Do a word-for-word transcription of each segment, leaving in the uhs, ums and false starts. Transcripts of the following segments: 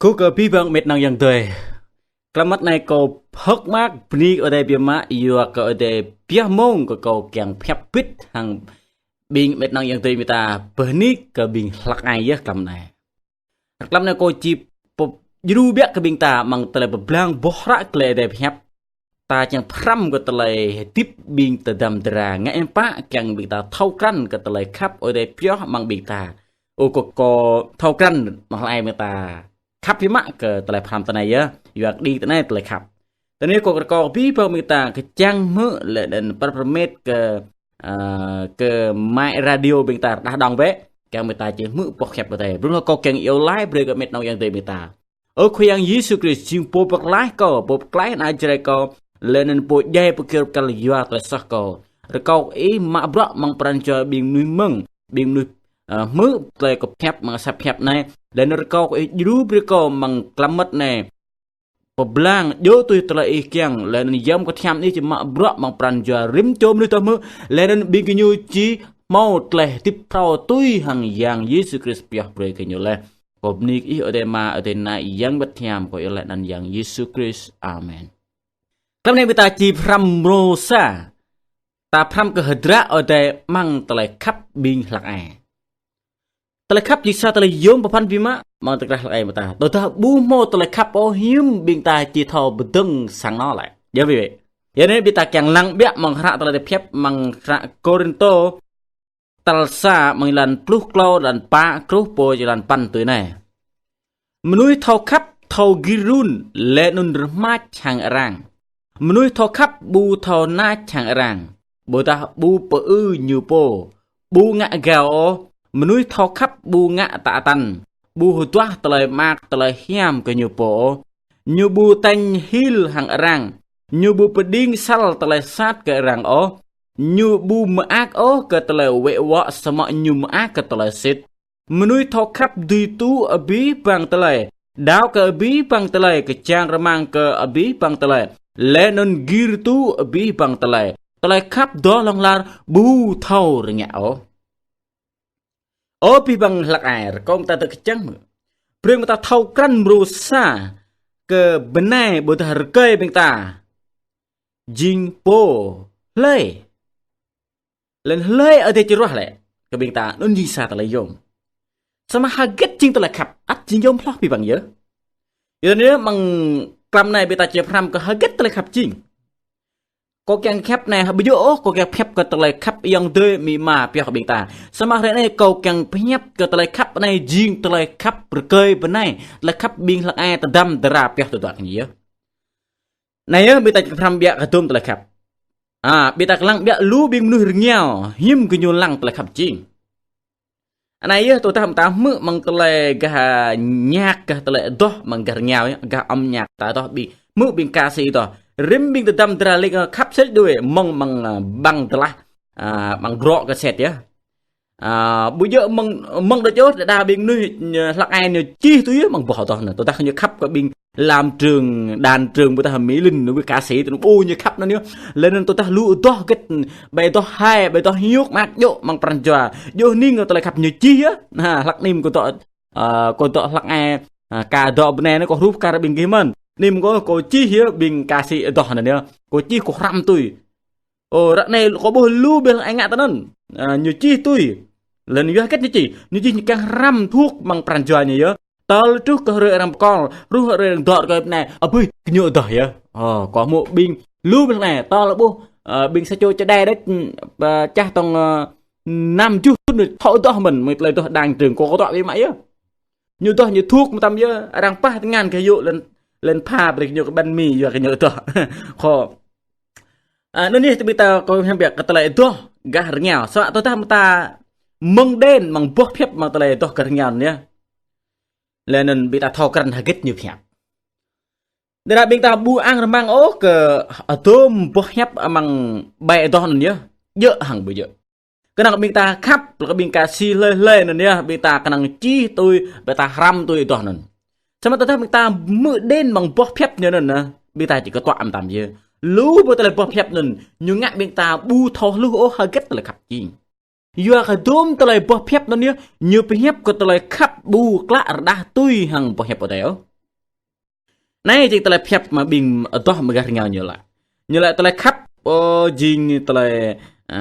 Kơ kơ abih bang met nang yang dơi. Klăm mơ̆t anai kâo hơ̆k mơak bơni kơ Ơi Adai biă mă, yua kơ Ơi Adai pioh mông kơ kâo kiăng pơhiăp bĭt hăng ƀing met nang yang dơi ƀing ta, bơni kơ ƀing hlăk ai yơh klăm anai. Klăm anai kâo či pơdjru biă kơ ƀing ta amăng tơlơi pơblang boh hră tơlơi Ơi Adai pơhiăp. Ta čang pơhrăm kơ tơlơi hơdip ƀing tơdăm dra, ngă hiư̆m pă kiăng ƀing ta thâo krăn kơ tơlơi khăp Ơi Adai pioh amăng ƀing ta. Ơ kơ kâo thâo krăn amăng hlăk ai ƀing ta khăp hiư̆m mă kơ tơlơi pơhrăm tơ anai yơh, yua kơ đĭ tơ anai tơlơi khăp. Tơ anai kâo rơkâo kơ abih bang ƀing ta kơčăng hmư̆ lĕ anŭn pơrmĕt kơ, ơ, kơ mă radio ƀing ta rơđah đŏng bĕ, kiăng ƀing ta či hmư̆ boh hiăp Ơi Adai. Blung hlâo kâo kiăng iâu laĭ brơi kơ met nang yang dơi ƀing ta. Ơ Khua Yang Yêsu Krist, jing Pô pơklaih kâo, Pô pơklaih ană Jrai kâo, lĕ anŭn Pô djai pơkơyâo pơkăl yua tơlơi soh kâo. Rơkâo kơ Ih mă bruă amăng pran jua ƀing mơnuih mơ̆ng, ƀing mơnuih, ơ, hmư̆ tơlơi kâo pơhiăp amăng asăp hiăp anai, lĕ anŭn rơkâo kơ Ih djru brơi kâo amăng klăm mơ̆t anai pơblang djơ̆ tui tơlơi Ih kiăng, lĕ anŭn Yang Bơngăt Hiam Ih či mă bruă amăng pran jua rĭm čô mơnuih tơhmư̆, lĕ anŭn ƀing gơñu či hmâo tơlơi hơdip phrâo tui hăng Yang Yêsu Krist pioh brơi kơ gơñu laih. Kâo bơni kơ Ih Ơi Adai Ama, Ơi Adai Ană, Yang Bơngăt Hiam, kâo iâu laĭ anăn Yang Yêsu Krist. Amen. Klăm anai ƀing ta či pơhrăm mrô sa. Ta pơhrăm kơ hơdră Ơi Adai amăng tơlơi khăp ƀing hlăk ai. Tơlơi khăp jing sa tơlơi yôm pơphan biă mă amăng tơlơi hlăk ai ƀing ta. Tơdah ƀu hmâo tơlơi khăp ôh hiư̆m ƀing ta či thâo pơdơ̆ng sang anŏ lĕ. Yơh ƀing ƀing. Yua anai ƀing ta kiăng lăng biă amăng hră tơlơi pơhiăp amăng hră Kôrintô tal sa amăng jơlan pluh klâo, jơlan pă truh pơ jơlan păn tui anai. Mơnuih thâo khăp thâo gir run, lĕ anŭn rơmač hăng arăng. Mơnuih thâo khăp ƀu thâo nač hăng arăng, ƀôdah ƀu pơư ñu pô, ƀu ngă gao ôh. Mơnuih thâo khăp ƀu ngă tă tăn, ƀu hơduah tơlơi mơak tơlơi hiam kơ ñu pô ôh. Ñu ƀu tañ hil hăng arăng, ñu ƀu pơđing săl tơlơi sat kơ arăng ôh. Ñu ƀu mơak ôh kơ tơlơi wĕ wŏ, samơ̆ ñu mơak kơ tơlơi sĭt. Mơnuih thâo khăp dưi tŭ abih bang tơlơi, đaŏ kơ abih bang tơlơi, kơčang rơmang kơ abih bang tơlơi, lĕ anŭn gir tŭ abih bang tơlơi. Tơlơi khăp dŏ hlŏng lar ƀu thâo rơngiă ôh. Ơ abih bang hlăk ai, rơkâo ƀing ta tơ kơčăng mơ̆. Brơi ƀing ta thâo krăn mrô sa kơ bơnai ƀôdah rơkơi ƀing ta jing pô hlơi. Lĕ anŭn hlơi Ơi Adai či ruah lĕ kơ ƀing ta, anŭn jing sa tơlơi yôm. Samơ̆ hơget jing tơlơi khăp, ăt jing yôm hloh abih bang yơh. Yua anŭn amăng klăm anai ƀing ta či pơhrăm kơ hơget tơlơi khăp jing. Kâo kiăng pơhiăp anai ƀu djơ̆ ôh, kâo kiăng pơhiăp kơ tơlơi khăp ayŏng adơi amĭ ama pioh kơ ƀing ta. Samơ̆ hrơi anai kâo kiăng pơhiăp kơ tơlơi khăp anai jing tơlơi khăp rơkơi bơnai, tơlơi khăp ƀing hlăk ai tơdăm dra pioh tơdruă kơ ñu yơh. Anai yơh ƀing ta či pơhrăm biă kơ hơdôm tơlơi khăp. A, ƀing ta kơ lăng biă lu ƀing mơnuih rơngiao, hiư̆m gơñu lăng tơlơi khăp jing. Anai yơh tơdah ƀing ta hmư̆ amăng tơlơi gah nhạc, gah tơlơi adoh amăng gah rơngiao yơh, gah âm nhạc ta adoh ƀing, hmư̆ ƀing ca sĩ adoh. Rĭm ƀing tơdăm dra lĕ khăp sĭt đuaĭ, mơ̆ng amăng, a, băng tơlah, a, amăng brŏk cassette yơh. A, ƀu djơ̆ mơ̆ng, mơ̆ng đôč ôh, đa đa ƀing mơnuih, ơ, hlăk ai ñu čih tui yơh amăng boh adoh anŭn. Tơdah ñu khăp kơ ƀing làm trưởng, đoàn trưởng ƀôdah Mỹ Linh, ñu ƀu ca sĩ tui anŭn ƀu ñu khăp anŭn yơh. Lĕ anŭn tơdah lu adoh hơget, ƀai adoh hai, ƀai adoh hiuk mơak djơ̆ amăng pran jua. Djơ̆ hning tơlơi khăp ñu čih yơh. Anai, hlăk anai kâo dŏ, ơ, kâo dŏ hlăk ai, ơ, kâo dŏ bơnai anai kâo hrup kar ƀing gih mơ̆n. Anai kâo, kâo čih yơh ƀing ca sĩ adoh anŭn yơh. Kâo čih kâo hrăm tui. Ơ, ră anai kâo ƀuh lu ƀing ai ngă tui anŭn. Ơ, ñu čih tui. Lĕ anŭn yua hơget ñu čih? Ñu čih ñu kiăng hrăm thuốc amăng pran jua ñu yơh. Tơl truh kơ hrơi arăng pơkŏl, truh hrơi arăng dŏ rơkơi bơnai, abih gơñu adoh yơh. Ơ, kâo hmư̆ ƀing lu ƀing anai, tơl ƀuh, ơ, ƀing sa čô čơđai đôč, ơ, čah tŏng, ơ, năm tơjuh thŭn thâo adoh mơ̆n, mơ̆ng tơlơi adoh đoàn trưởng kâo kơtŏ ƀing mă yơh. Ñu adoh ñu thuốc mơtam yơh, arăng pah tơngan kơ yŭ lĕ, lĕ pha brơi kơ ñu kơ bánh mì yua kơ ñu adoh. Kâo A, anŭn yơh tơ ƀing ta kâo pơhiăp biă kơ tơlơi adoh gah rơngiao. Samơ̆ tơdah ƀing ta mơ̆ng đen, mơ̆ng boh pơhiăp, mơ̆ng tơlơi adoh gah rơngiao anŭn yơh. Lĕ anŭn ƀing ta thâo krăn hơget ñu pơhiăp. Đa đa ƀing ta ƀu ang rơmang ôh kơ hơdôm boh pơhiăp amăng ƀai adoh anŭn yơh. Djơ̆ hăng ƀu djơ̆. Kơnơ̆ng ƀing ta khăp, lơ̆m kơ ƀing ca sĩ hlơi hlơi anŭn yơh, ƀing ta kơnơ̆ng čih tui, ƀing ta hrăm tui adoh anŭn. Samơ̆ tơdah ƀing ta hmư̆ đen amăng boh pơhiăp ñu anŭn, ƀing ta či kơtuă mơtam yơh. Lu ƀơi tơlơi boh pơhiăp anŭn, ñu ngă ƀing ta ƀu thâo hluh ôh hơget tơlơi khăp jing. Yua kơ hơdôm tơlơi boh pơhiăp anŭn yơh, ñu pơhiăp kơ tơlơi khăp ƀu klă rơđah tui hăng boh pơhiăp Ơi Adai ôh. Anai jing tơlơi pơhiăp mă ƀing adoh mơgah rơngiao ñu laĭ. Ñu laĭ tơlơi khăp, ơ, jing tơlơi, ơ,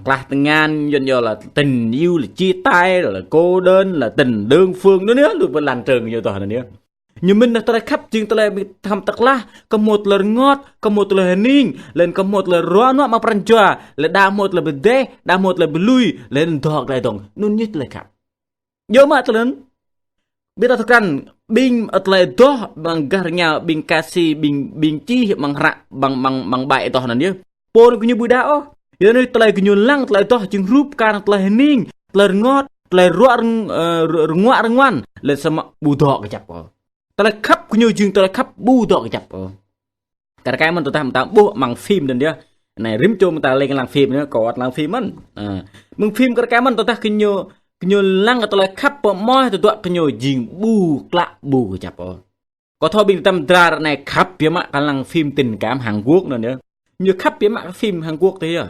klah tơngan, yuan yơh lĕ tình yêu, lĕ chia tay, lĕ cô đơn, lĕ tình đơn phương, anŭn yơh, lu pơlan trơng ñu adoh anŭn yơh. Ñu mĭn tơlơi khăp jing tơlơi ƀing ta hăm tơklah, kơ hmâo tơlơi rơngot, kơ hmâo tơlơi hơning, laih anŭn kơ hmâo tơlơi ruă nuă amăng pran jua, laih đa hmâo tơlơi pơdeh, đa hmâo tơlơi pơlui, laih anŭn dŏ glaĭ dơ̆ng. Anŭn ñu tơlơi khăp. Yua mă tơlơi anŭn. Ƀing ta thâo krăn, ƀing tơlơi adoh amăng gah rơngiao, ƀing kasi, ƀing, ƀing čih amăng hră, amăng, amăng, amăng ƀai adoh anŭn yơh. Pô anŭn gơñu ƀu đaŏ ôh. Yua anŭn tơlơi gơñu lăng tơlơi adoh jing hrup kar tơlơi hơning, tơlơi rơngot, tơlơi ruă rơng-, ơ, rơnguă rơnguăn, laih samơ̆ ƀu dŏ kơjăp ôh. Tơlơi khăp gơñu jing tơlơi khăp ƀu dŏ kơjăp ôh. Kar kaĭ mơ̆n tơdah ƀing ta ƀuh amăng phim anŭn yơh. Anai rĭm čô ƀing ta lĕ lăng phim anŭn, kâo ăt lăng phim mơ̆n. Ơ. Amăng phim kar kaĭ mơ̆n tơdah gơñu, gơñu lăng tơlơi khăp pơmơ̆i tơdruă gơñu jing ƀu klă ƀu kơjăp ôh. Kâo thâo ƀing tơdăm dra ră anai khăp biă mă kơ lăng phim tình cảm Hàn Quốc anŭn yơh. Ñu khăp biă mă kơ phim Hàn Quốc tui yơh.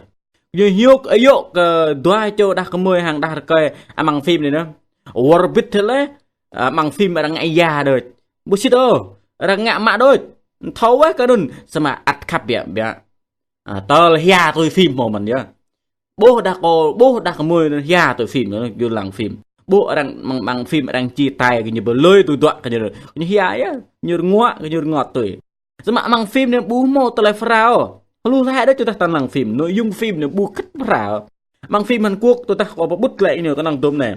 Ñu hiôk ayŏ kơ dua čô đah kơmơi hăng đah rơkơi amăng phim anai anŭn. Wơr bĭt tơlơi, ơ, amăng phim arăng ngă ia đôč. Ƀu sĭt ôh, arăng ngă mă đôč. Thâo wơ̆t kơ anŭn, samơ̆ ăt khăp biă, biă. Ơ, tơl hia tui phim hmâo mơ̆n yơh. Ƀuh đah kơ, ƀuh đah kơmơi anŭn hia tui phim, ñu lăng phim. Ƀuh arăng amăng, amăng phim arăng chia tay kơ ñu pơlui tơdruă kơ ñu, ñu hia yơh, ñu rơnguă, ñu rơngot tui. Samơ̆ amăng phim anai ƀu hmâo tơlơi phara ôh. Hluh laĭ đôč tơdah ta lăng phim, nội dung phim anai ƀu khĭt phara ôh. Amăng phim Hàn Quốc tơdah kâo pơƀut glaĭ ñu kơnơ̆ng dôm anai.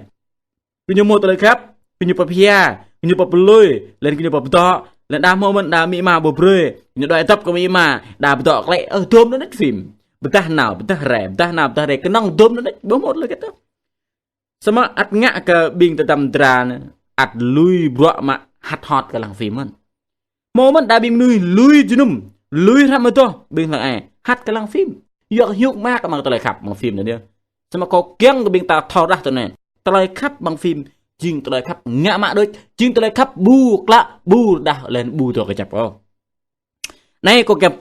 Gơñu hmâo tơlơi khăp, gơñu pơphia, gơñu pơpơlui, laih gơñu pơpơdŏ, laih đa hmâo mơ̆n đa amĭ ama ƀu brơi, gơñu đuaĭ dŏp kơ amĭ ama, đa pơdŏ glaĭ, ơ, dôm anŭn hơnĕt phim. Pơdah nao, pơdah rai, pơdah nao, pơdah rai, kơnơ̆ng dôm anŭn hơnĕt, ƀu hmâo tơlơi khăp ôh. Samơ̆ ăt ngă kơ ƀing tơdăm dra anai, ăt lui bruă mă hăt hot kơ lăng phim mơ̆n. Hmâo mơ̆n đa ƀing mơnuih lui jơnum, lui hrăm adoh, ƀing hlăk ai, hăt kơ lăng phim. Yua kơ hiôk mă kơ amăng tơlơi khăp amăng phim anŭn yơh. Samơ̆ kâo kiăng kơ ƀing ta thâo ră tui anai. Tơlơi khăp amăng phim, jing tơlơi khăp ngă mă đôč, jing tơlơi khăp ƀu klă, ƀu rơđah, laih anŭn ƀu dŏ kơjăp ôh. Anai kâo kiăng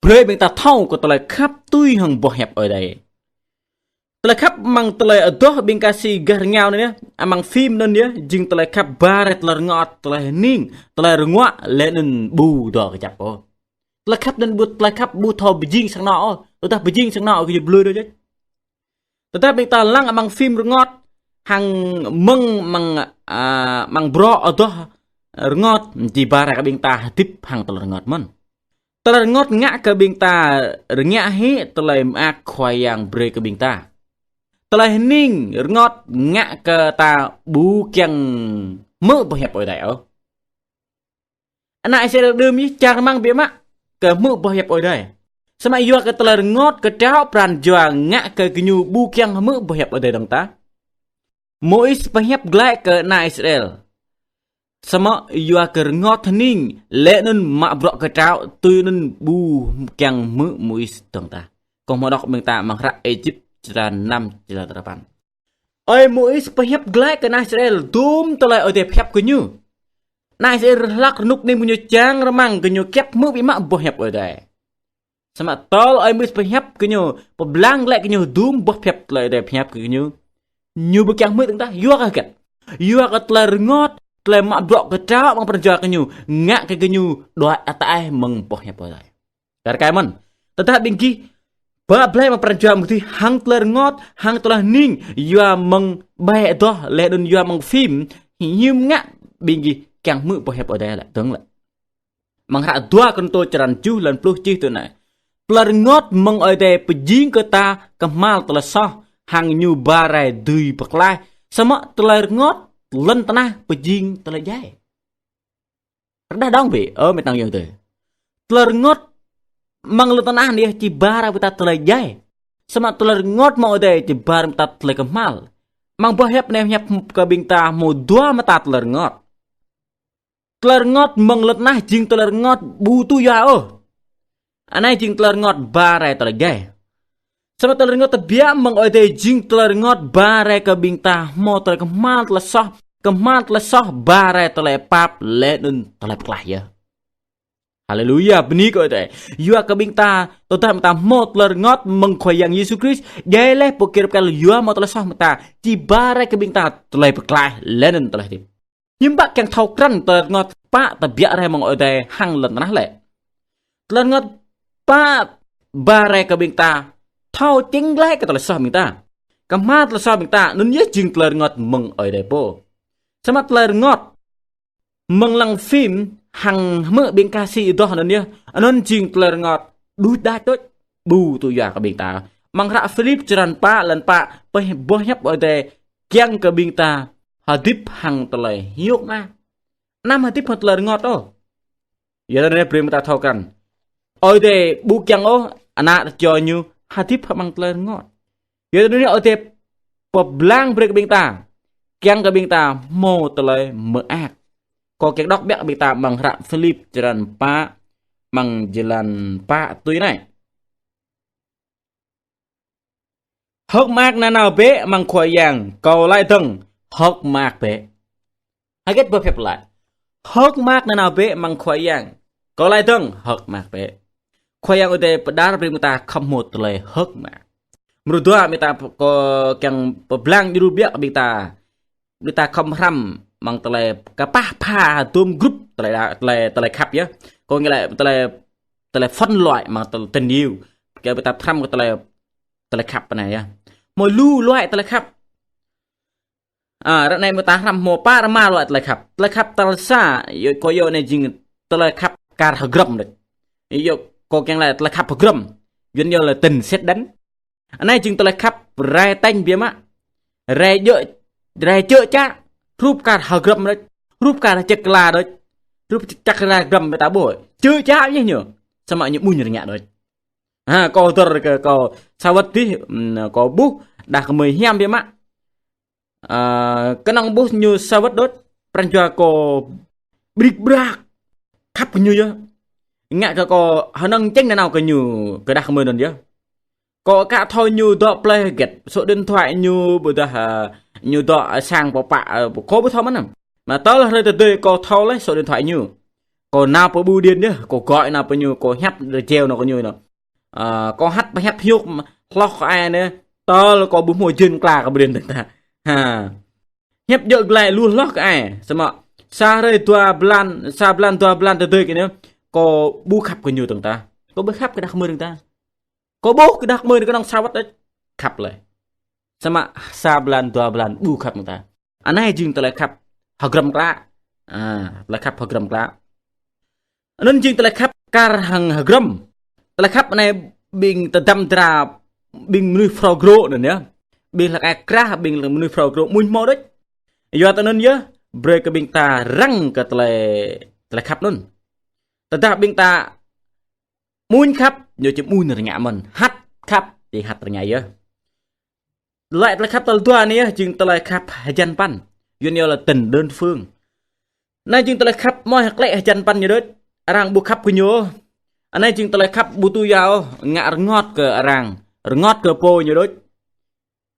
brơi ƀing ta thâo kơ tơlơi khăp tui hăng boh hiăp Ơi Adai. Tơlơi khăp amăng tơlơi adoh ƀing kasi gah rơngiao anai yơh, amăng phim anŭn yơh, jing tơlơi khăp ba rai tơlơi rơngot, tơlơi hơning, tơlơi rơnguă, laih anŭn ƀu dŏ kơjăp ôh. Tơlơi khăp anŭn ƀu, tơlơi khăp ƀu thâo pơjing sang anŏ ôh, tơdah pơjing sang anŏ kơ ñu pơlui đôč. Tơdah ƀing ta lăng amăng phim rơngot, hăng mơ̆ng amăng, ơ, amăng bruă adoh rơngot, či ba rai kơ ƀing ta hơdip hăng tơlơi rơngot mơ̆n. Tơlơi rơngot ngă kơ ƀing ta rơngiă hĭ tơlơi mơak Khua Yang brơi kơ ƀing ta. Tơlơi hơning rơngot ngă kơ ta ƀu kiăng hmư̆ boh hiăp Ơi Adai ôh. Ană Israel đưm yơh čang rơmang biă mă kơ hmư̆ boh hiăp Ơi Adai. Samơ̆ yua kơ tơlơi rơngot kơtraŏ pran jua ngă kơ gơñu ƀu kiăng hmư̆ boh hiăp Ơi Adai dơ̆ng tah. Môis pơhiăp glaĭ kơ ană Israel. Samơ̆ yua kơ rơngot hơning, laih anŭn mă bruă kơtraŏ, tui anŭn ƀu kiăng hmư̆ Môis dơ̆ng tah. Kâo hmâo đŏk ƀing ta amăng hră Êjip črăn năm, črăn tơpăn. Ơi Môis pơhiăp glaĭ kơ ană Israel, dôm tơlơi Ơi Adai pơhiăp kơ ñu. Ană Israel hlăk rơnŭk anai mơ̆ng ñu čang rơmang gơñu kiăng hmư̆ biă mă boh hiăp Ơi Adai. Samơ̆ tơl ơi Môis pơhiăp kơ ñu, pơblang glaĭ kơ ñu dôm boh hiăp tơlơi Ơi Adai pơhiăp kơ ñu. Ñu ƀu kiăng hmư̆ dơ̆ng tah, yua kơ hơget? Yua kơ tơlơi rơngot, tơlơi mă bruă kơtraŏ amăng pran jua kơ ñu, ngă kơ gơñu đuaĭ ataih mơ̆ng boh hiăp Ơi Adai. Kar kaĭ mơ̆n, tơdah ƀing gih ba blai amăng pran jua mơ̆ng gih hăng tơlơi rơngot, hăng tơlơi hơning, yua mơ̆ng ƀai adoh, laih anŭn yua mơ̆ng phim, hiư̆m ngă ƀing gih kiăng hmư̆ boh hiăp Ơi Adai lĕ, dơ̆ng lĕ. Amăng hră dua Kôrintô črăn tơjuh, lăn pluh čih tui anai: Tơlơi rơngot mơ̆ng Ơi Adai pơjing kơ ta kơhma̱l tơlơi soh, hăng ñu ba rai dưi pơklaih. Samơ̆ tơlơi rơngot lŏn tơnah pơjing tơlơi djai. Rơđah dơ̆ng bĕ, ơ, mĕt wa ayŏng adơi. Tơlơi rơngot mơ̆ng lŏn tơnah anai či ba rai kơ ta tơlơi djai. Samơ̆ tơlơi rơngot mơ̆ng Ơi Adai či ba rai kơ ta tơlơi kơhma̱l. Amăng boh hiăp anai pơhiăp kơ ƀing ta hmâo dua mơta tơlơi rơngot. Tơlơi rơngot mơ̆ng lŏn tơnah jing tơlơi rơngot ƀu tŭ yua ôh. Anai jing tơlơi rơngot ba rai tơlơi djai. Samơ̆ tơlơi rơngot tơbiă mơ̆ng Ơi Adai jing tơlơi rơngot ba rai kơ ƀing ta hmâo tơlơi kơhma̱l tơlơi soh, kơhma̱l tơlơi soh ba rai tơlơi pap laih anŭn tơlơi pơklaih yơh. Haleluya, bơni kơ Ơi Adai. Yua kơ ƀing ta, tơdah ƀing ta hmâo tơlơi rơngot mơ̆ng Khua Yang Yêsu Krist, djai laih pô kiăng rơp kăl yua hmâo tơlơi soh mơ̆ng ta, či ba rai kơ ƀing ta tơlơi pơklaih laih anŭn tơlơi hơdip. Hiư̆m pă kiăng thâo krăn tơlơi rơngot pă tơbiă rai mơ̆ng Ơi Adai hăng lŏn tơnah lĕ. Tơlơi rơngot pă ba rai kơ ƀing ta thâo čing glaĭ kơ tơlơi soh ƀing ta. Kơ hmua tơlơi soh ƀing ta, anŭn yơh jing tơlơi rơngot mơ̆ng Ơi Adai pô. Samơ̆ tơlơi rơngot mơ̆ng lăng phim hăng hmư̆ ƀing ca sĩ adoh anŭn yơh, anŭn jing tơlơi rơngot đuč đač đôč, ƀu tŭ yua kơ ƀing ta. Amăng hră Philip črăn pă, lăn pă, pơih boh hiăp Ơi Adai kiăng kơ ƀing ta hơdip hăng tơlơi hiư̆m mơ̆n. Anăm hơdip hăng tơlơi rơngot ôh. Yua anŭn brơi ƀing ta thâo krăn. Ơi Adai ƀu kiăng ôh, ană tơčô ñu hơdip hăng amăng tơlơi rơngot. Yua anŭn Ơi Adai pơblang brơi kơ ƀing ta. Kiăng kơ ƀing ta hmâo tơlơi mơak. Kâo kiăng đŏk biă kơ ƀing ta amăng hră Philip črăn pă, amăng jơlan pă tui anai. Hơ̆k mơak nanao bĕ amăng Khua Yang, kâo laĭ dơ̆ng, hơ̆k mơak bĕ. Hơget boh hiăp laĭ. Hơ̆k mơak nanao bĕ amăng Khua Yang, kâo laĭ dơ̆ng, hơ̆k mơak bĕ. Khua Yang Ơi Adai pơđar brơi ƀing ta khŏm hmâo tơlơi hơ̆k mơak. Mrô dua ƀing ta kâo kiăng pơblang djru biă kơ ƀing ta. Ƀing ta khŏm hrăm amăng tơlơi kơpah pha hơdôm grup tơlơi đa-, tơlơi, tơlơi khăp yơh. Kâo ngă lĕ tơlơi, tơlơi phân loại amăng tơlơi tình yêu. Kơ ƀing ta hrăm kơ tơlơi, tơlơi khăp anai yơh. Hmâo lu loại tơlơi khăp. A, ră anai ƀing ta hrăm hmâo pă rơma loại tơlơi khăp. Tơlơi khăp tal sa, yua kơ yua anai jing tơlơi khăp kar hơgrăm đôč. Yua kơ kiăng laĭ tơlơi khăp hơgrăm. Yuan yơh lĕ tình sét đánh. Anai jing tơlơi khăp rai tañ biă mă. Rai jơ̆, rai čơ̆ čă, hrup kar hơgrăm đôč. Hrup kar čĕk kla đôč. Hrup čĕk kla hơgrăm ƀing ta ƀuh. Čơ̆ čă ñih ñu. Samơ̆ ñu ƀu ñu rơngiă đôč. Ha, kâo dơ̆r kơ kâo sa wơ̆t dih, ưm, kâo ƀuh, đah kơmơi hiam biă mă. A, kơnơ̆ng ƀuh ñu sa wơ̆t đôč, pran jua kâo brik brak khăp kơ ñu yơh. Ngă kơ kâo hơnơ̆ng čĕng nanao kơ ñu, kơ đah kơmơi anŭn yơh. Kâo aka thâo ñu dŏ plơi hơget, số điện thoại ñu ƀôdah, a, ñu dŏ, a, sang pơpă, a, kâo ƀu thâo mơ̆n. Mă tơl hrơi tơdơi kâo thâo laih số điện thoại ñu. Kâo nao pơ bưu điện yơh, kâo gọi nao pơ ñu, kâo hiăp rơjeo nao kơ ñu nao. A, kâo hăt pơhiăp hiôk hloh kơ ai anai, tơl kâo ƀu hmâo jên kla kơ brin dơ̆ng ta. Ha. Hiăp djơ̆ glaĭ lu hloh kơ ai. Samơ̆ sa hrơi dua blan, sa blan dua blan tơdơi kơ anai, kâo ƀu khăp kơ ñu dơ̆ng ta. Kâo ƀu khăp kơ đah kơmơi dơ̆ng ta. Kâo ƀuh kơ đah kơmơi kơnơ̆ng sa wơ̆t đôč khăp laih. Samơ̆ sa blan dua blan ƀu khăp dơ̆ng ta. Anai jing tơlơi khăp hơgrăm klă. A, tơlơi khăp hơgrăm klă. Anŭn jing tơlơi khăp kar hăng hơgrăm. Tơlơi khăp anai ƀing tơdăm dra, ƀing mơnuih phrâo grŏ anŭn yơh. Ƀing hlăk ai krah, ƀing mơnuih phrâo grŏ mơ̆n hmâo đôč. Yua tơ anŭn yơh, brơi kơ ƀing ta răng kơ tơlơi, tơlơi khăp anŭn. Tơdah ƀing ta mơ̆n khăp, ñu či mơ̆n rơngiă mơ̆n. Hăt khăp, či hăt rơngiă yơh. Tơlơi, tơlơi khăp tal dua anai yơh, jing tơlơi khăp hơjăn păn. Yuan yơh lĕ tình đơn phương. Anai jing tơlơi khăp mơ̆ hơklĕ hơjăn păn ñu đôč. Arăng ƀu khăp kơ ñu. Anai jing tơlơi khăp ƀu tŭ yua ôh, ngă rơngot kơ arăng. Rơngot kơ pô ñu đôč.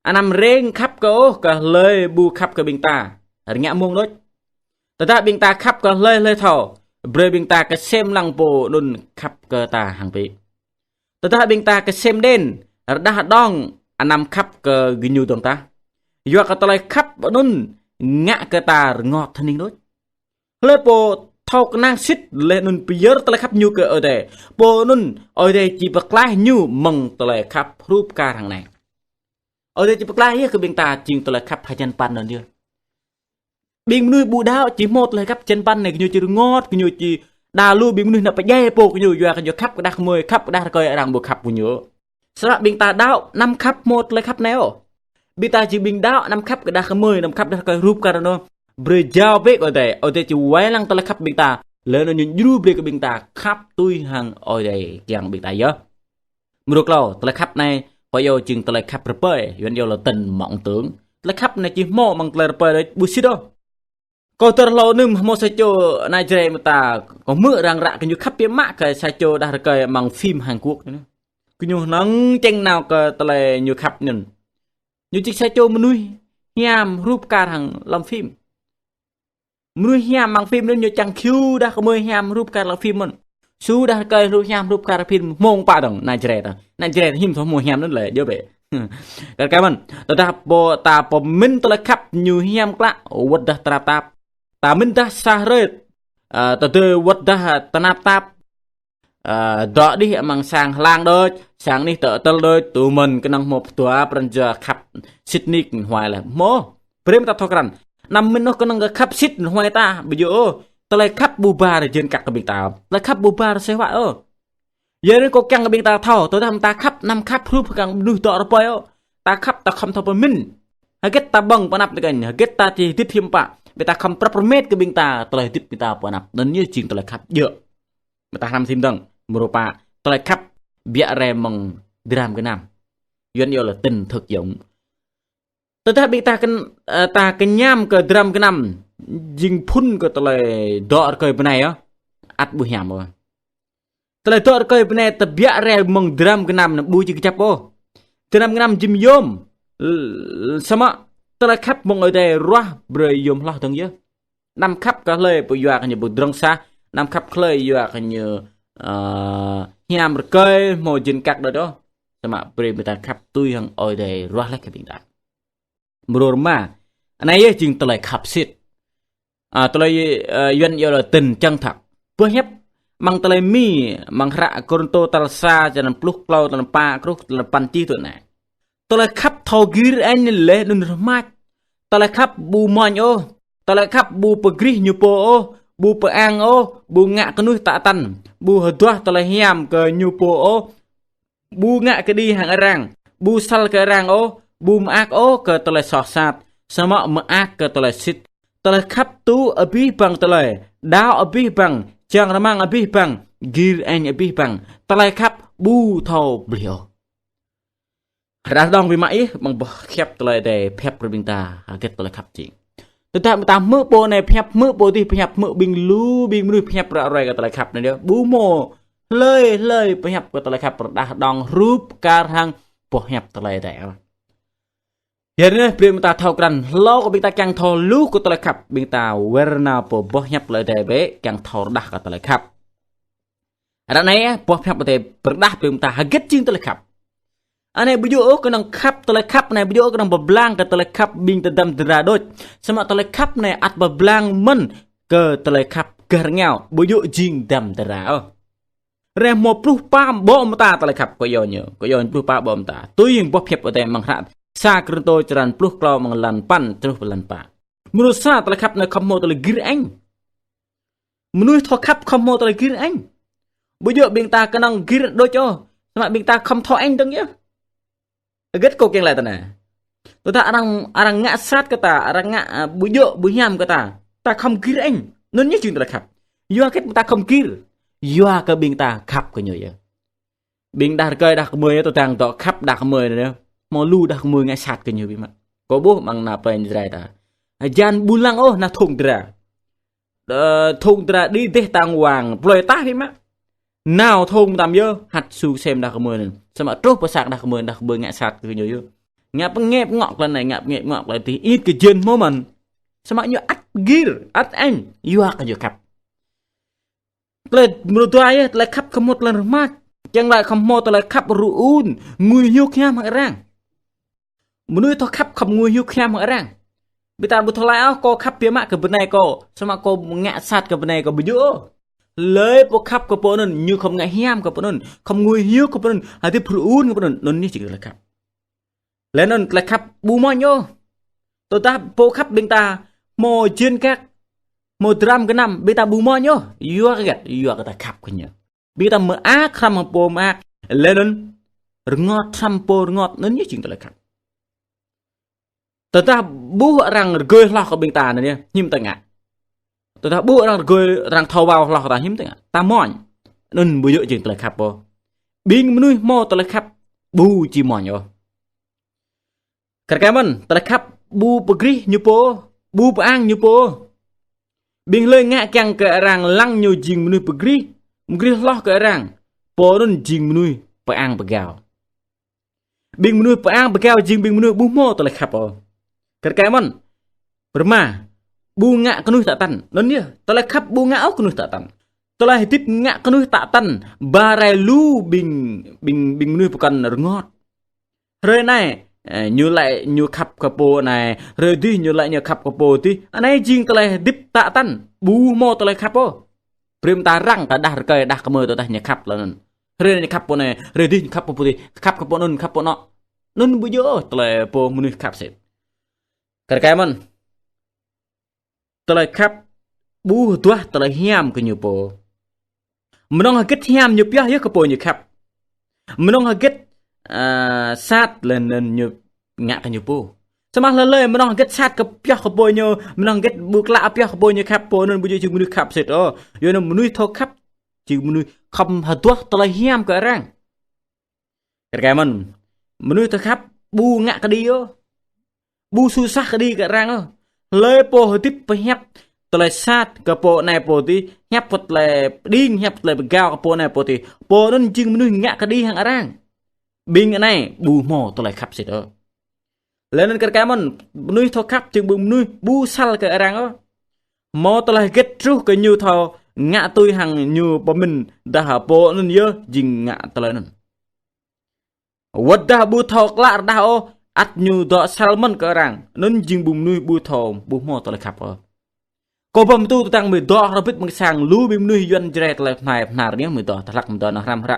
Anăm rêng khăp kơ ôh, kơ hlơi ƀu khăp kơ ƀing ta. Rơngiă mông đôč. Tơdah ƀing ta khăp kơ hlơi hlơi thâo, brơi ƀing ta kơsem lăng pô anŭn khăp kơ ta hăng pĭ. Tơdah ƀing ta kơsem đen, rơđah đong, anăm khăp kơ gơñu dơ̆ng tah. Yua kơ tơlơi khăp anŭn ngă kơ ta rơngot hơning đôč. Hlơi pô thâo kơnang sĭt laih anŭn pơyơr tơlơi khăp ñu kơ Ơi Adai, pô anŭn Ơi Adai či pơklaih ñu mơ̆ng tơlơi khăp hrup kar hăng anai. Ơi Adai či pơklaih yơh kơ ƀing ta jing tơlơi khăp hơjăn păn anŭn yơh. Ƀing mơnuih ƀu đaŏ či hmâo tơlơi khăp hơjăn păn anai, gơñu či rơngot, gơñu či đa lu ƀing mơnuih nao pơdjai pô gơñu, yua kơ gơñu khăp kơ đah kơmơi, khăp kơ đah rơkơi, arăng ƀu khăp kơ gơñu. Samơ̆ ƀing ta đaŏ, anăm khăp hmâo tơlơi khăp anai ôh. Ƀing ta jing ƀing đaŏ, anăm khăp kơ đah kơmơi, anăm khăp đah rơkơi hrup kar anŭn. Brơi jao bĕ kơ Ơi Adai, Ơi Adai či wai lăng tơlơi khăp ƀing ta. Laih anŭn ñu djru brơi kơ ƀing ta khăp tui hăng Ơi Adai kiăng ƀing ta yơh. Mrô klâo, tơlơi khăp anai, kâo iâu jing tơlơi khăp rơpơi, Yuan iâu lĕ tình mộng tưởng. Tơlơi khăp anai či hmâo amăng tơlơi rơpơi đôč, ƀu sĭt ôh. Kâo dơ̆r hlâo anŭn hmâo sa čô ană Jrai mơta, kâo hmư̆ arăng ră kơ ñu khăp biă mă kơ sa čô đah rơkơi amăng phim Hàn Quốc anŭn. Kơ ñu hơnơ̆ng čĕng nao kơ tơlơi ñu khăp anŭn. Ñu jing sa čô mơnuih hiam hrup kar hăng lăm phim. Mơnuih hiam amăng phim anŭn ñu čang khiu đah kơmơi hiam hrup kar lăm phim mơ̆n. Su đah rơkơi hrup hiam hrup kar phim hmâo pă dơ̆ng, ană Jrai ta. Ană Jrai ta hiư̆m thâo hmâo hiam anŭn lĕ, djơ̆ bĕ. Kar kaĭ mơ̆n, tơdah pô ta pơmĭn tơlơi khăp ñu hiam klă, wơ̆t dah tơnap tap. Ta mĭn dah sa hrơi, ơ, ta tơdơi wơ̆t dah tơnap tap, ơ, dŏ đih amăng sang hlang đôč, sang anih tơtơl đôč, tŭ mơ̆n kơnơ̆ng hmâo pơdua pran jua khăp sĭt nik huai laih. Hmâo, brơi mơ̆ ta thâo krăn. Anăm mĭn ôh kơnơ̆ng kơ khăp sĭt huai ta, ƀu djơ̆ ôh. Tơlơi khăp ƀu ba rơjên kăk kơ ƀing ta. Tơlơi khăp ƀu ba rơsêh wă ôh. Yua anŭn kâo kiăng kơ ƀing ta thâo, tơdah mơ̆ ta khăp, anăm khăp hrup hăng mơnuih dŏ rơpơi ôh. Ta khăp, ta khŏm thâo pơmĭn. Hơget ta ƀơ̆ng pơ anăp tơkeng, hơget ta či hơdip hiư̆m pă, ƀing ta khŏm prăp rơmet kơ ƀing ta, tơlơi hơdip ƀing ta pơ anăp. Anŭn yơh jing tơlơi khăp djơ̆. Mơ̆ ta hrăm sim dơ̆ng, mrô pă, tơlơi khăp biă rai mơ̆ng dram gơnam. Yuan iâu là tình thực dụng. Tơdah ƀing ta kơ-, ơ, ta kơñăm kơ dram gơnam, jing phŭn kơ tơlơi dŏ rơkơi bơnai yơh, ăt ƀu hiam ôh. Tơlơi dŏ rơkơi bơnai ta biă rai mơ̆ng dram gơnam anŭn ƀu či kơjăp ôh. Dram gơnam jing yôm, l-, l-, samơ̆ tơlơi khăp mơ̆ng Ơi Adai ruah brơi yôm hloh dơ̆ng yơh. Anăm khăp kơ hlơi pơyua kơ ñu ƀu drŏng sah, anăm khăp kơ hlơi yua kơ ñu, ơ, hiam rơkơi hmâo jên kăk đôč ôh. Samơ̆ brơi ƀing ta khăp tui hăng Ơi Adai ruah laih kơ ƀing ta. Mrô rơma, anai yơh jing tơlơi khăp sĭt. Ơ, tơlơi, ơ, Yuan iâu là tình chân thật. Boh hiăp amăng tơlơi Mi, amăng hră Kôrintô tal sa, črăn pluh klâo, tal pă truh tal păn čih tui anai. Tơlơi khăp thâo gir añ laih anŭn rơmač. Tơlơi khăp ƀu mơñ ôh. Tơlơi khăp ƀu pơgrih ñu pô ôh, ƀu pơang ôh, ƀu ngă kơnuih tă tăn, ƀu hơduah tơlơi hiam kơ ñu pô ôh, ƀu ngă kơđi hăng arăng, ƀu săl kơ arăng ôh, ƀu mơak ôh kơ tơlơi soh sat, samơ̆ mơak kơ tơlơi sĭt. Tơlơi khăp tŭ abih bang tơlơi, đaŏ abih bang, čang rơmang abih bang, gir añ abih bang. Tơlơi khăp ƀu thâo blih ôh. Rơđah dơ̆ng biă mă yơh, amăng boh hiăp tơlơi Adai pơhiăp brơi ƀing ta, hơget tơlơi khăp jing. Tơdah ƀing ta hmư̆ pô anai pơhiăp, hmư̆ pô adih pơhiăp, hmư̆ ƀing lu, ƀing mơnuih pơhiăp ră ruai kơ tơlơi khăp anai yơh. Ƀu hmâo hlơi, hlơi pơhiăp kơ tơlơi khăp rơđah dơ̆ng hrup kar hăng boh hiăp tơlơi Adai. Yua anŭn brơi ƀing ta thâo krăn, hlâo kơ ƀing ta kiăng thâo lu kơ tơlơi khăp, ƀing ta wơr nao pơ boh hiăp tơlơi Adai bĕ, kiăng thâo rơđah kơ tơlơi khăp. Ră anai, boh hiăp Adai pơrơđah brơi ƀing ta hơget jing tơlơi khăp. Anai ƀu djơ̆ ôh kơnơ̆ng khăp, tơlơi khăp anai ƀu djơ̆ ôh kơnơ̆ng pơblang kơ tơlơi khăp ƀing tơdăm tơdra đôč. Samơ̆ tơlơi khăp anai ăt pơblang mơ̆n kơ tơlơi khăp gah rơngiao, ƀu djơ̆ jing dăm tơdra ôh. Rai hmâo pluh pă ƀô̆ mơta tơlơi khăp kơ yua ñu, kơ yua pluh pă ƀô̆ mơta. Tui hăng boh hiăp Adai amăng hră sa Kôrintô črăn pluh klâo amăng lan păn truh pơ lan pă. Mrô sa tơlơi khăp anai khŏm hmâo tơlơi gir añ. Mơnuih thâo khăp khŏm hmâo tơlơi gir añ. Ƀu djơ̆ ƀing ta kơnơ̆ng gir đôč ôh, samơ̆ ƀing ta khŏm thâo añ dơ̆ng yơh. Hơget kâo kiăng laĭ tui anai. Tơdah arăng, arăng ngă sat kơ ta, arăng ngă, ơ, ƀu djơ̆, ƀu hiam kơ ta, ta khŏm gir añ. Anŭn yơh jing tơlơi khăp. Yua hơget ta khŏm gir. Yua kơ ƀing ta khăp kơ ñu yơh. Ƀing đah rơkơi đah kơmơi tơdang dŏ khăp đah kơmơi anai. Hmâo lu đah kơmơi ngă sat kơ ñu biă mă. Kâo ƀuh amăng ană plei Jrai ta. Jan ƀu lăng ôh nao thŏng dra. Ơ, thŏng dra đĭ dêh tang wang plơi tah biă mă. Nao thŏng tam yơh, hăt su sem đah kơmơi anŭn. Samơ̆ truh pơ sang đah kơmơi, đah kơmơi ngă sat kơ ñu yơh. Ngă pơngĕp ngŏ klăn anai, ngă pơngĕp ngŏ klăn adih, ih kơjên hmâo mơ̆n. Samơ̆ ñu ăt gir, ăt añ, yua kơ ñu khăp. Tơlơi mrô dua yơh, tơlơi khăp khŏm hmâo tơlơi rơmač. Kiăng laĭ khŏm hmâo tơlơi khăp rơun, ngui hiuk hiam hăng arăng. Mơnuih thâo khăp khŏm ngui hiuk hiam hăng arăng. Ƀing ta ƀu thâo laĭ ôh, kâo khăp biă mă kơ bơnai kâo, samơ̆ kâo ngă sat kơ bơnai kâo ƀu djơ̆ ôh. Hlơi pô khăp kơ pô anŭn, ñu khŏm ngă hiam kơ pô anŭn, khŏm ngui hiuk kơ pô anŭn, hơdip rơun kơ pô anŭn, anŭn yơh jing tơlơi khăp. Laih anŭn tơlơi khăp ƀu mơñ ôh. Tơdah pô khăp ƀing ta hmâo jên kăk, hmâo dram gơnam, ƀing ta ƀu mơñ ôh. Yua kơ hơget, yua kơ ta khăp kơ ñu. Ƀing ta mơak hrăm hăng pô mơak, laih anŭn rơngot hrăm pô rơngot, anŭn yơh jing tơlơi khăp. Tơdah ƀuh arăng rơgơi hloh kơ ƀing ta anŭn yơh, hiư̆m ta ngă. Tơdah ƀuh arăng rơgơi, arăng thâo wao hloh kơ ta, hiư̆m ta ngă. Ta mơñ. Anŭn ƀu djơ̆ jing tơlơi khăp ôh. Ƀing mơnuih hmâo tơlơi khăp ƀu či mơñ ôh. Kar kaĭ mơ̆n, tơlơi khăp ƀu pơgrih ñu pô, ƀu pơang ñu pô. Ƀing hlơi ngă kiăng kơ arăng lăng ñu jing mơnuih pơgrih, pơgrih hloh kơ arăng, pô anŭn jing mơnuih pơang pơgao. Ƀing mơnuih pơang pơgao jing ƀing mơnuih ƀu hmâo tơlơi khăp ôh. Kar kaĭ mơ̆n, pơrơma, ƀu ngă kơnuih tă tăn. Anŭn yơh, tơlơi khăp ƀu ngă ôh kơnuih tă tăn. Tơlơi hơdip ngă kơnuih tă tăn, ba rai lu ƀing, ƀing, ƀing mơnuih pơkŏn rơngot. Hrơi anai, Ơ, ñu laĭ ñu khăp kơ pô anai, hrơi dih ñu laĭ ñu khăp kơ pô dih. Anai jing tơlơi hơdip tă tăn, ƀu hmâo tơlơi khăp ôh. Brơi mơta răng kơ đah rơkơi, đah kơmơi tơdah ñu khăp tơlơi anŭn. Hrơi anai ñu khăp pô anai, hrơi dih ñu khăp pô dih, khăp kơ pô anŭn, khăp pô anŏ. Anŭn ƀu djơ̆ ôh tơlơi pô mơnuih khăp sĭt. Kar kaĭ mơ̆n. Tơlơi khăp ƀu hơduah tơlơi hiam kơ ñu pô. Mơnơ̆ng hơget hiam ñu pioh yơh kơ pô ñu khăp. Mơnơ̆ng hơget, ơ, sat lĕ anŭn ñu ngă kơ ñu pô. Samơ̆ hlơi hlơi mơnơ̆ng hơget sat kơ pioh kơ pô ñu, mơnơ̆ng hơget ƀu klă pioh kơ pô ñu khăp, pô anŭn ƀu djơ̆ jing mơnuih khăp sĭt ôh. Yua anŭn mơnuih thâo khăp, jing mơnuih khŏm hơduah tơlơi hiam kơ arăng. Kar kaĭ mơ̆n, mơnuih thâo khăp ƀu ngă kơđi ôh. Ƀu susah kơđi kơ arăng ôh. Hlơi pô hơdip pơhiăp tơlơi sat kơ pô anai pô dih, hiăp tơlơi pơđing, hiăp tơlơi pơgao kơ pô anai pô dih, pô anŭn jing mơnuih ngă kơđi hăng arăng. Ƀing anai ƀu hmâo tơlơi khăp sĭt ôh. Lĕ anŭn kar kaĭ mơ̆n, mơnuih thâo khăp jing ƀing mơnuih ƀu săl kơ arăng ôh. Hmâo tơlơi hơget truh kơ ñu thâo ngă tui hăng ñu pơmĭn dah pô anŭn yơh jing ngă tơlơi anŭn. Wơ̆t dah ƀu thâo klă rơđah ôh, ăt ñu dŏ săl mơ̆n kơ arăng. Anŭn jing ƀing mơnuih ƀu thâo, ƀu hmâo tơlơi khăp ôh. Kâo ƀuh mơ̆ng tŭ tơdang mơ̆ng dŏ hrŏm bĭt mơ̆ng sang lu ƀing mơnuih Yuan Jrai tơlơi pơnai pơnar ñu mơ̆ng dŏ tơhlăk mơ̆ng dŏ nao hrăm hră.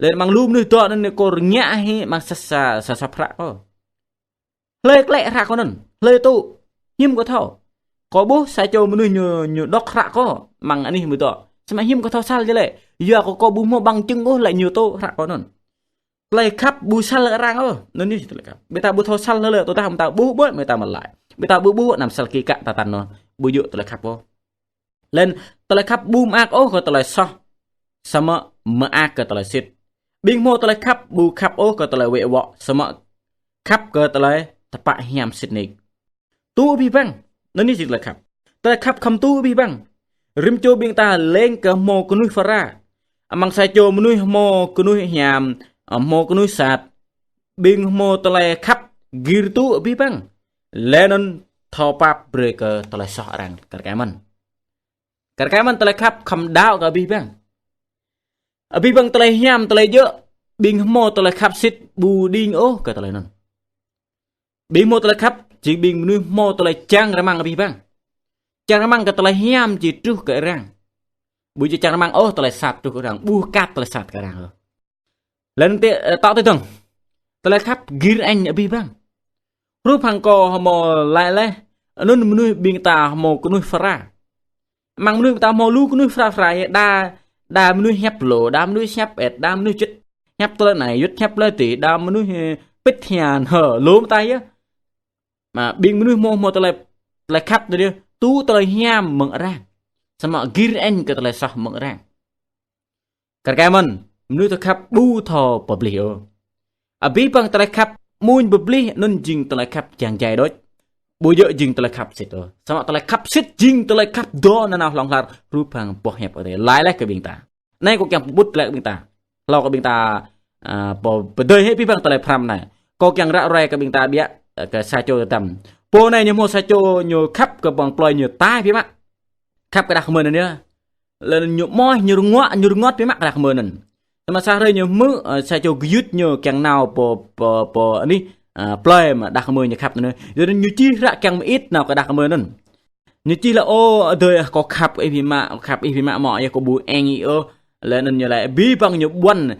Lĕ mơ̆ng lu mơnuih dŏ anŭn kâo rơngiă hĭ mơ̆ng sa sa sa sŏp hră kâo. Hlơi klĕ hră kâo anŭn, hlơi tŭ, hiư̆m kâo thâo. Kâo ƀuh sa čô mơnuih ñu, ñu dŏ hră kâo, mơ̆ng anih mơ̆ng dŏ. Samơ̆ hiư̆m kâo thâo săl jơlĕ, yua kơ kâo ƀu hmâo bằng chứng ôh lĕ ñu tŭ hră kâo anŭn. Tơlơi khăp ƀu săl arăng ôh, anŭn yơh tơlơi khăp. Ƀing ta ƀu thâo săl hlơi lĕ, tơdah ƀing ta ƀuh ƀuh, ƀing ta mơlaĭ. Ƀing ta ƀuh ƀuh, anăm săl kơ kă ta tăn anŭn, ƀu djơ̆ tơlơi khăp ôh. Lĕ tơlơi khăp ƀu mơak ôh kơ tơlơi soh, samơ̆ mơak kơ tơlơi sĭt. Ƀing hmâo tơlơi khăp ƀu khăp ôh kơ tơlơi wĕ wŏ, samơ̆ khăp kơ tơlơi tơpă hiam sĭt nik. Tŭ abih bang, anŭn yơh jing tơlơi khăp. Tơlơi khăp khŏm tŭ abih bang. Rĭm čô ƀing ta leng kơ hmâo kơnuih phara. Amăng sa čô mơnuih hmâo kơnuih hiam, hmâo kơnuih sat. Ƀing hmâo tơlơi khăp gir tŭ abih bang. Lĕ anŭn thâo pap brơi kơ tơlơi soh arăng kar kaĭ mơ̆n. Kar kaĭ mơ̆n tơlơi khăp khŏm đaŏ kơ abih bang. Abih bang tơlơi hiam tơlơi djơ̆, ƀing hmâo tơlơi khăp sĭt ƀu đing ôh kơ tơlơi anŭn. Ƀing hmâo tơlơi khăp, jing ƀing mơnuih hmâo tơlơi čang rơmang abih bang. Čang rơmang kơ tơlơi hiam či truh kơ arăng. Ƀu djơ̆ čang rơmang ôh tơlơi sat truh kơ arăng, ƀu kat tơlơi sat kơ arăng ôh. Lĕ anŭn tơ, ơ, tŏ tui dơ̆ng. Tơlơi khăp gir añ abih bang. Hrup hăng kâo hmâo laĭ laih, anŭn mơnuih ƀing ta hmâo kơnuih phara. Amăng mơnuih ƀing ta hmâo lu kơnuih phara phara yơh, đa, đa mơnuih hiăp lô, đa mơnuih hiăp et, đa mơnuih juăt hiăp tơlơi anai, juăt hiăp tơlơi adih, đa mơnuih, ơ, pĭt hian, hơ, lŏm ta yơh. Mă ƀing mơnuih hmâo, hmâo tơlơi, tơlơi khăp tơlơi, tŭ tơlơi hiam mơ̆ng arăng. Samơ̆ gir añ kơ tơlơi soh mơ̆ng arăng. Kar kaĭ mơ̆n, mơnuih thâo khăp ƀu thâo pơblih ôh. Abih bang tơlơi khăp amuñ pơblih anŭn jing tơlơi khăp čang djai đôč. Ƀu djơ̆ jing tơlơi khăp sĭt ôh. Samơ̆ tơlơi khăp sĭt jing tơlơi khăp dŏ nanao hlŏng lar hrup hăng boh hiăp Ơi Adai laĭ laih kơ ƀing ta. Anai kâo kiăng pơƀut laih kơ ƀing ta. Hlâo kơ ƀing ta, ơ, pơ-, pơdơi hĭ abih bang tơlơi pơhrăm anai. Kâo kiăng ră ruai kơ ƀing ta biă, ơ, kơ sa čô tơdăm. Pô anai ñu hmâo sa čô ñu khăp kơ ƀing plơi ñu tai biă mă. Khăp kơ đah kơmơi anŭn yơh. Lĕ ñu mơ̆, ñu rơngot, ñu rơngot biă mă kơ đah kơmơi anŭn. Samơ̆ sa hrơi ñu hmư̆, ơ, sa čô gơyut ñu kiăng nao pơ, pơ, pơ anih, ơ, plơi mă đah kơmơi ñu khăp anŭn. Yua anŭn ñu čih hră kiăng mơit nao kơ đah kơmơi anŭn. Ñu čih laĭ, ơ, adơi ah, kâo khăp ih biă mă, kâo khăp ih biă mă mơ̆, yua kâo ƀu eng ih ôh. Lĕ anŭn ñu laĭ, abih bang ñu ƀuăn.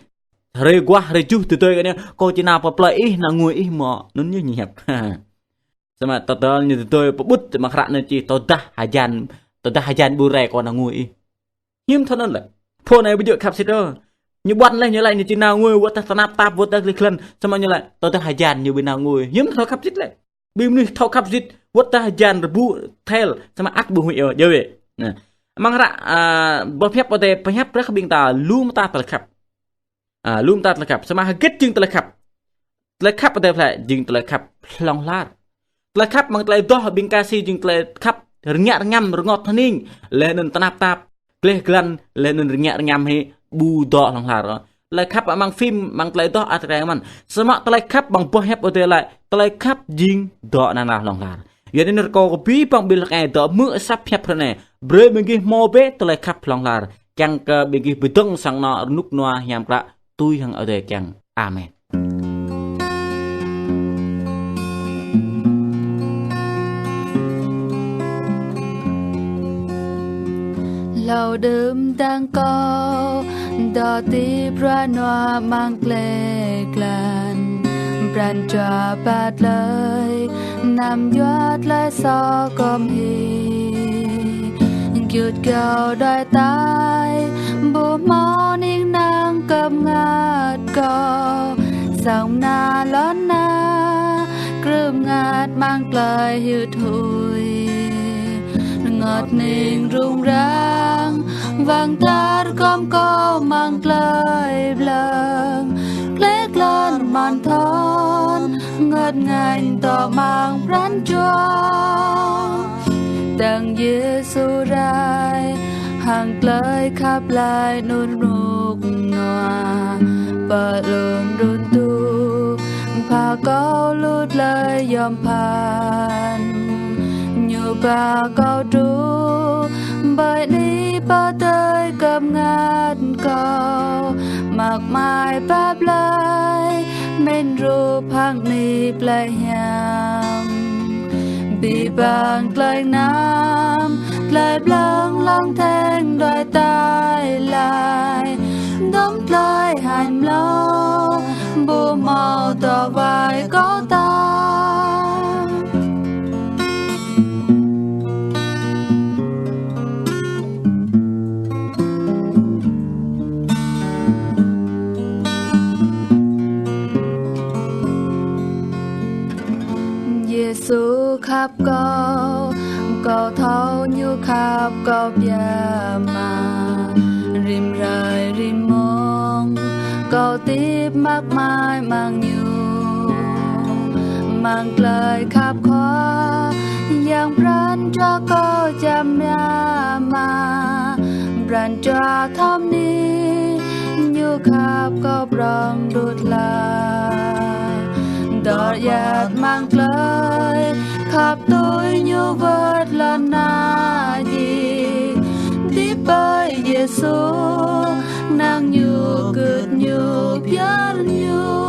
Hrơi guah, hrơi tơjuh tơdơi kơ ñu, kâo či nao pơ plơi ih, nao ngui ih mơ̆. Anŭn ñu hiăp. Samơ̆ tơdơi ñu tơdơi pơƀut mă hră anŭn čih tơdah hơjan, tơdah hơjan ƀu rai kâo nao ngui ih. Hiư̆m thâo anŭn lĕ. Pô anai ƀu djơ̆ khăp sĭt ôh. Ñu ƀuăn laih ñu laĭ ñu či nao ngui wơ̆t tơdah tơnap tap wơ̆t tơdah gleh glan. Samơ̆ ñu laĭ tơdah hơjan ñu ƀu nao ngui. Hiư̆m thâo khăp sĭt lĕ. Ƀing mơnuih thâo khăp sĭt wơ̆t tơdah hơjan rơbŭ thel. Samơ̆ ăt ƀu huĭ ôh. Djơ̆ wĕ. Anai. Amăng hră, ơ, boh hiăp Ơi Adai pơhiăp brơi kơ ƀing ta lu mơta tơlơi khăp. Ơ, lu mơta tơlơi khăp. Samơ̆ hơget jing tơlơi khăp. Tơlơi khăp Ơi Adai pơhiăp jing tơlơi khăp hlŏng lar. Tơlơi khăp mơ̆ng tơlơi adoh ƀing kơsĭ jing tơlơi khăp rơngiă rơngăm rơngot hơning. Lĕ anŭn tơnap tap. Gleh glan, lĕ anŭn rơngiă rơngăm hĭ ƀu dŏ hlŏng lar. Tơlơi khăp amăng phim, amăng tơlơi adoh ăt rơngiă mơ̆n. Samơ̆ tơlơi khăp amăng boh hiăp Ơi Adai laĭ. Tơlơi khăp jing dŏ nanao hlŏng lar. Yua anŭn rơkâo kơ abih bang ƀing lăk ai dŏ hmư̆ asăp hiăp hrơi anai. Brơi ƀing gih hmâo bĕ tơlơi khăp hlŏng lar. Kiăng kơ ƀing gih pơdơ̆ng sang anŏ rơnŭk rơnua hiam klă tui hăng Ơi Adai kiăng. Amen. Đưm dang kâo, dŏ hơdip ruă nuă amăng gleh glan. Pran jua pơtlaih, anăm yua tơlơi soh kơm hĭ. Gơyut kâo đuaĭ ataih, ƀu hmâo ning năng kơp ngăt kâo. Sang mơna lŏn anai, krưp ngăt amăng tơlơi hơdip tui. Rơngot hning rŭng răng, wang tar kơm kâo amăng tơlơi ƀlơ̆ng. Gleh glan mơ̆n thon, rơngot ngañ dŏ amăng pran jua. Tơ̆ng Yêsu rai, hăng tơlơi khăp laĭ anŭn rơnŭk rơnua. Pơlŭn run tŭ, pha kâo lu tơlơi yom pơphan. Ñu ba kâo truh, ƀơi anai pơtơi kơp ngăt kâo. Mơak mai pap laih, mĭn rup hăng anai plei hiam. Abih bang tơlơi mơnam, tơlơi ƀlơ̆ng lăng theng đuaĭ ataih laih. Dŏm tơlơi hơmâo hlâo, ƀu hmâo dŏ wai kâo ta. Yêsu khăp kâo, kâo thâo Ñu khăp kâo biă mă. Rĭm hrơi rĭm mông, kâo hơdip mơak mai amăng Ñu. Amăng tơlơi khăp Khua, yang pran jua kâo čăm biă mă. Pran jua thâo anai, Ñu khăp kâo prŏng đut hla. Dŏ djă̱ amăng tơlơi khăp tui Ñu wơ̆t lŏn anai. Hơdip ƀơi Yêsu, năng Ñu, gưt Ñu, pơyơr Ñu.